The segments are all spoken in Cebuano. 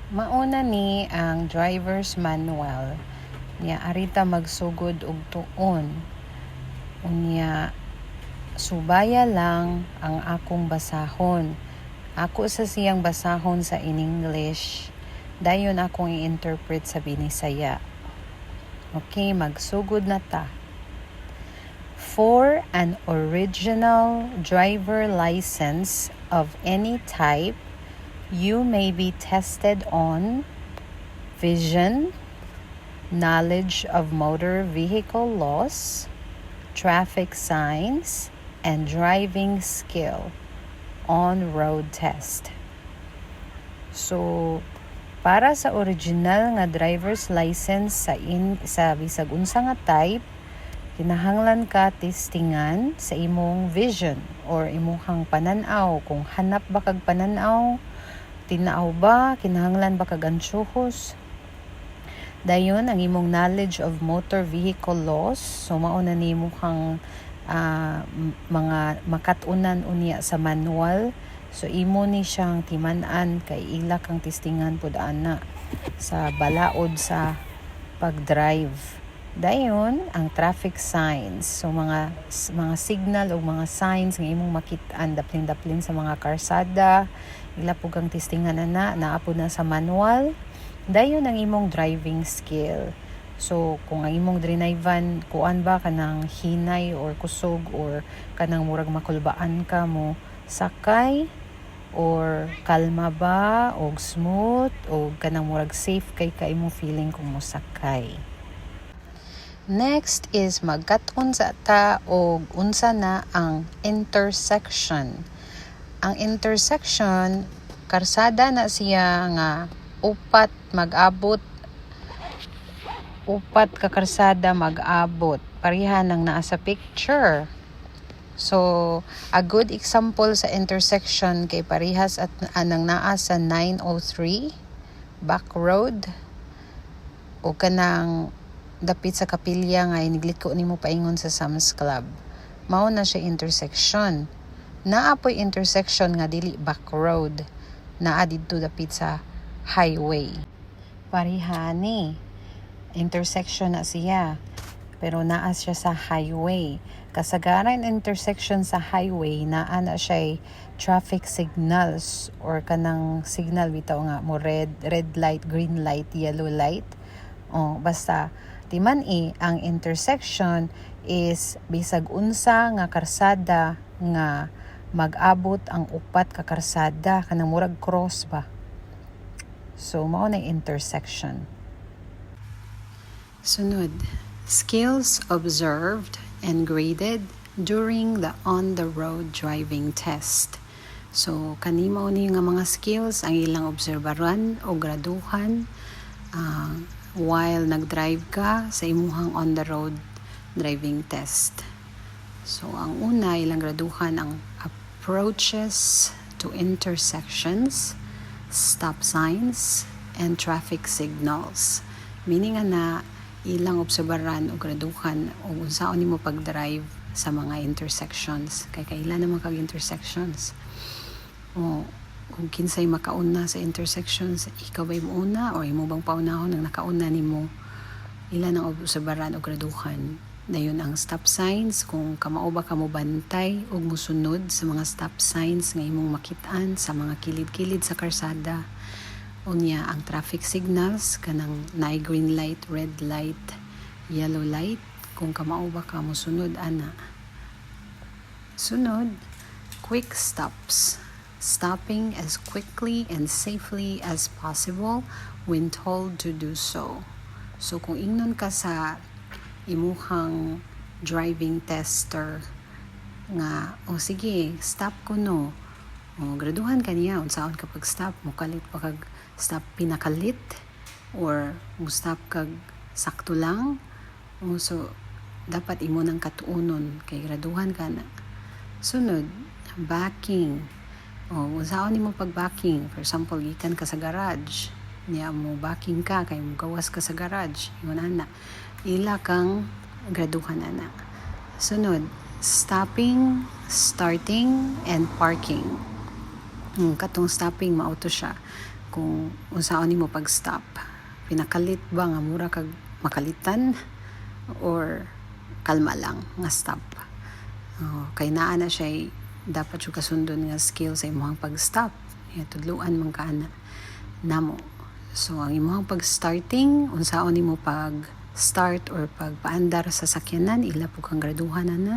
Mauna ni ang driver's manual. Nya ari ta magsugod og tuon. Unya subaya lang ang akong basahon. Ako sa siyang basahon sa in English. Dayon akong i-interpret sa Binisaya. Okay, magsugod na ta. For an original driver license of any type, you may be tested on vision, knowledge of motor vehicle laws, traffic signs, and driving skill on road test. So, para sa original nga driver's license sa bisag unsa nga type, kinahanglan ka testingan sa imong vision or imong panan-aw, kung hanap ba kag panan-aw, tinaaw ba, kinahanglan ba kag ansuhos. Dayon ang imong knowledge of motor vehicle laws, so mao na nimo kang mga makat-unan unya sa manual. So imo ni siyang timan-an kay ila kang testingan pud ana sa balaod sa pag-drive. Dayon ang traffic signs. So mga signal o mga signs nga imong makit-an daplin-daplin sa mga karsada, ila pud kang testingan ana, naa pud na sa manual. Dayon ang imong driving skill. So kung ang imong drinayvan kuan ba, kanang hinay or kusog or kanang murag makulbaan ka mo sakay or kalma ba og smooth o kanang murag safe kay ka imong feeling kung mosakay. Next is magkat-on sa ta og unsa na ang intersection. Ang intersection, karsada na siya nga upat mag-abot, upat ka karsada mag-abot, pareha nang naa sa picture. So, a good example sa intersection kay parehas at anang naa sa 903 Back Road o kanang dapit sa kapilya nga inigliko nimo paingon sa Sam's Club. Mao na siya intersection. Naa poy intersection nga dili back road. Naa didto dapit sa highway. Parehani. Intersection na siya. Pero naa siya sa highway. Kasagaran, intersection sa highway, naa na siya traffic signals or kanang signal bitaw nga mo red red light, green light, yellow light. Oh, basta timan i ang intersection is bisag unsa nga karsada nga mag-abot ang upat ka karsada, kanang murag cross ba. So mao na intersection. Sunod, skills observed and graded during the on-the-road driving test. So, kani mao ni nga mga skills ang ilang obserbaran o graduhan while nag-drive ka sa imuhang on-the-road driving test. So, ang una, ilang graduhan ang approaches to intersections, stop signs, and traffic signals. Meaning nga na ilang obserbaran o graduhan o unsaon nimo pag-drive sa mga intersections. Kay kaila naman kag intersections. O kung kinsay makauna sa intersections, ikaw ba'y muuna o imo bang paunahon ang nakauna nimo? Ila nang obserbaran o graduhan. Dayon ang stop signs, kung kamao ba ka mo bantay ug musunod sa mga stop signs nga imong makit-an sa mga kilid-kilid sa karsada. Unya ang traffic signals, kanang naay green light, red light, yellow light, kung kamao ba ka mosunod ana. Sunod, quick stops. Stopping as quickly and safely as possible when told to do so. So kung ingnon ka sa imuhang driving tester nga, "O sige, stop ko no." O graduhan ka niya unsaon ka pag stop, mokalit pa kag stop pinakalit or mo stop kag sakto lang. O, so dapat imo nang katuonon kay graduhan ka na. Sunod, backing. O, unsaon nimo pag backing? For example, gikan ka sa garage. Niya mo backing ka kay mo gawas ka sa garage. Ingon ana. Ila kang graduhan ana. Sunod, stopping, starting, and parking. Katong stopping, mao to siya. Kung Kung unsaon nimo pag-stop. Pinakalit ba nga mura kag makalitan or kalma lang nga stop? Oh, kay naa na siya dapat jud kasundon nga skill sa imong pag-stop. Ya, tudluan man ka ana namo. So ang imong pag-starting, unsaon nimo pag start or pagpaandar sa sakyanan, ila pud kang graduhan na na.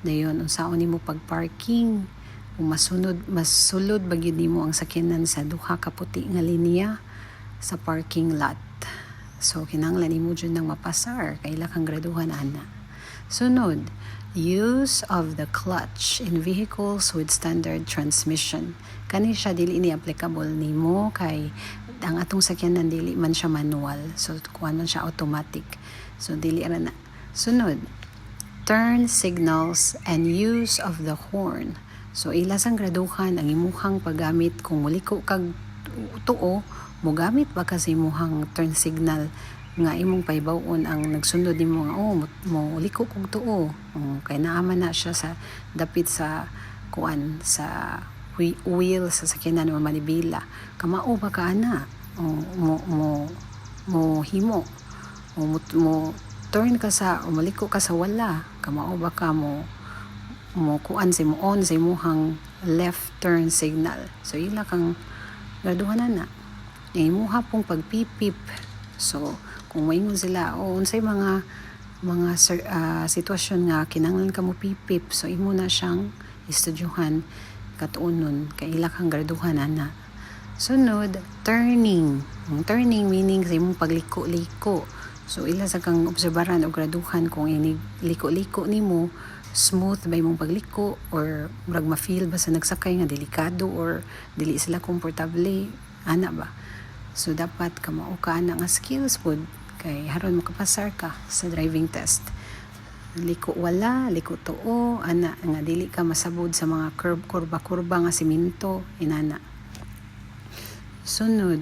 Dayon, unsaon nimo pag-parking, kung masunod masulod ba gyud nimo ang sakyanan sa duha ka puti nga linya sa parking lot. So kinahanglan nimo jud nang mapasar kay ila kang graduhan ana. Sunod, use of the clutch in vehicles with standard transmission. Kani siya, dili ni applicable nimo kay ang atong sakyanan dili man siya manual. So kuan man siya, automatic. So dili ra na. Sunod, turn signals and use of the horn. So ila sang graduhan ang imuhang paggamit kung muliko kag tuo, mogamit ba ka sa imuhang turn signal nga imong pahibaw-on ang nagsunod nimo nga, "Oh, mo liko kog tuo." Oh, kay naa man na siya sa dapit sa kuan, sa wheel sa sakyanan o manibela. Kamao ba ka ana o mo himo o mo turn ka sa o moliko ka sa wala? Kamao ba ka mo kuan sa mo on sa imuhang left turn signal? So ila kang graduhan na na. Imuha pong pagpipip. So kung moingon sila, "Oh, unsay mga sitwasyon nga kinahanglan ka mo pipip?" So imo na siyang estudyuhan katuonon kay ila kang graduhan ana. Sunod, turning. Ang turning, meaning sa imong pagliko-liko. So ila sa kang obserbaran o graduhan kung inig liko-liko nimo, smooth ba imong pagliko or murag ma-feel ba sa nagsakay nga delikado or dili sila komportable ana ba. So dapat kamao ka ana nga skills pud kay haron makapasar ka sa driving test. Liko wala, liko tuo, ana nga dili ka masabod sa mga curve, kurba-kurba nga simento, inana. Sunod,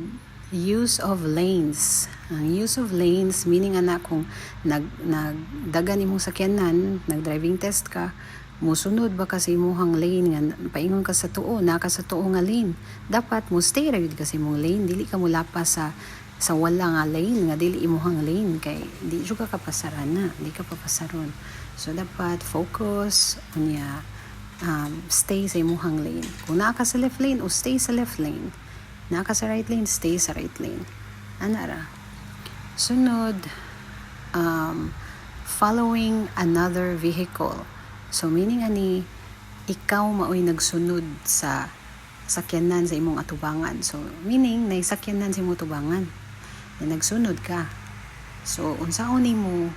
use of lanes. Ang use of lanes, meaning ana kung nagdagan imong sakyanan, nag-driving test ka, musunod ba ka sa imuhang lane nga paingon ka sa tuo, naa ka sa tuo nga lane. Dapat mo stay ra gyud ka sa imong lane, dili ka mulapas sa wala nga lane nga dili imuhang lane kay di jud ka kapasaran na, di ka papasaron. So dapat focus unya stay sa imuhang lane. Kung naa ka sa left lane, o stay sa left lane. Naa ka sa right lane, stay sa right lane. Ana ra. Sunod, following another vehicle. So meaning ani, ikaw maoy nagsunod sa sakyanan sa imong atubangan. So meaning nay sakyanan sa imong atubangan. Na nagsunod ka. So unsaon nimo,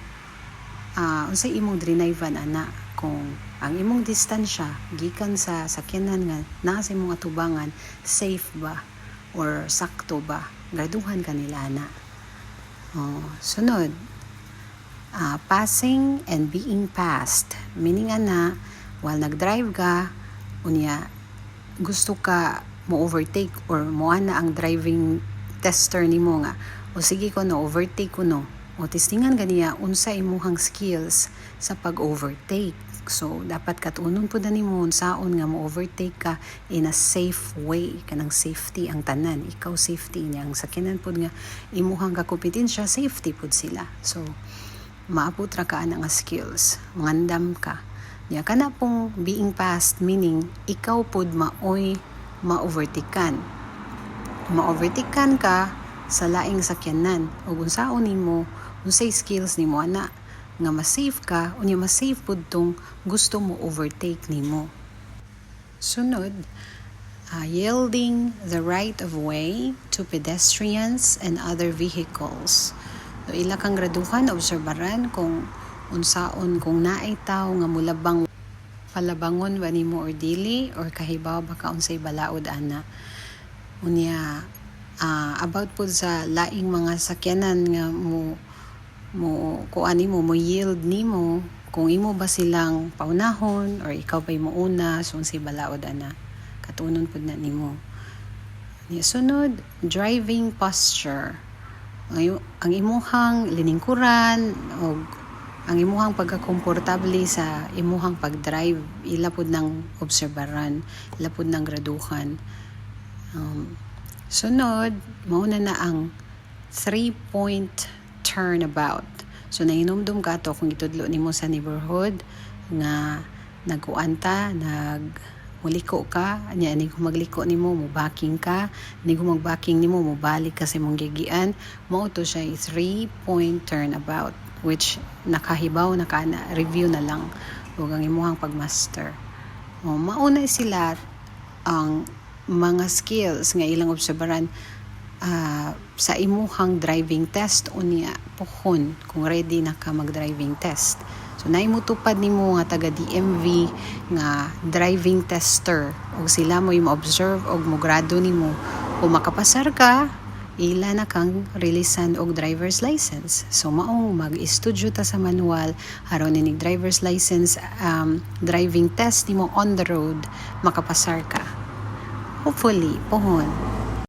unsay imong drinayvan ana kung ang imong distansya gikan sa sakyanan nga naa sa imong atubangan, safe ba or sakto ba? Graduhan ka nila ana. Oh, sunod, passing and being passed. Meaning ana, while nag-drive ka, unya, gusto ka mo overtake or mo ana ang driving tester nimo nga, "O sige ko no, overtake ko no." O testingan ganiya unsa imuhang skills sa pag-overtake. So dapat katunon pud na nimo unsaon nga mo overtake ka in a safe way, kanang safety ang tanan, ikaw safety niya, ang sakyanan pud nga imuhang kakompetensya, safety pud sila. So maabot ra ka ana nga skills, mangandam ka. Nya kana pong being passed, meaning ikaw pud maoy ma-overtakean. Ma-overtakean ka sa laing sakyanan ug unsaon nimo, unsay skills nimo ana nga ma-safe ka unya ma-safe pud tong gusto mo overtake nimo. Sunod, yielding the right of way to pedestrians and other vehicles. So, ila kang graduhan, obserbaran kung unsaon kung naay tawo nga mulabang, palabangon ba nimo or dili or kahibaw ba ka unsay balaod ana. Unya about pud sa laing mga sakyanan nga mo kuan nimo, mo yield nimo, kung imo ba silang paunahon or ikaw ba'y mouna, so unsay balaod ana, katunon pud na nimo. Niya sunod, driving posture. Ang imuhang liningkuran o ang imuhang pagkakomportable sa imuhang pag-drive, ila pud nang obserbaran, ila pud nang graduhan. Sunod, mauna na ang three-point turnabout. So nahinumdum ka to kung gitudlo nimo sa neighborhood nga nagkuan ta, muliko ka, anya ani kung magliko nimo, mo backing ka, ni kung mag-backing nimo, mo balik ka sa imong gigian, mao to siya three-point turnabout, which nakahibaw na ka na, review na lang ug ang imuhang pagmaster. O, mauna sila ang mga skills nga ilang obserbaran sa imuhang driving test unya puhon kung ready na ka mag-driving test. So naay mutupad nimo nga taga DMV nga driving tester og sila mo yung observe og mo grado nimo. Kung makapasar ka, ila na kang releasean og driver's license. So maong mag-istudyo ta sa manual aron inig driver's license driving test nimo on the road, makapasar ka. Hopefully, pohon.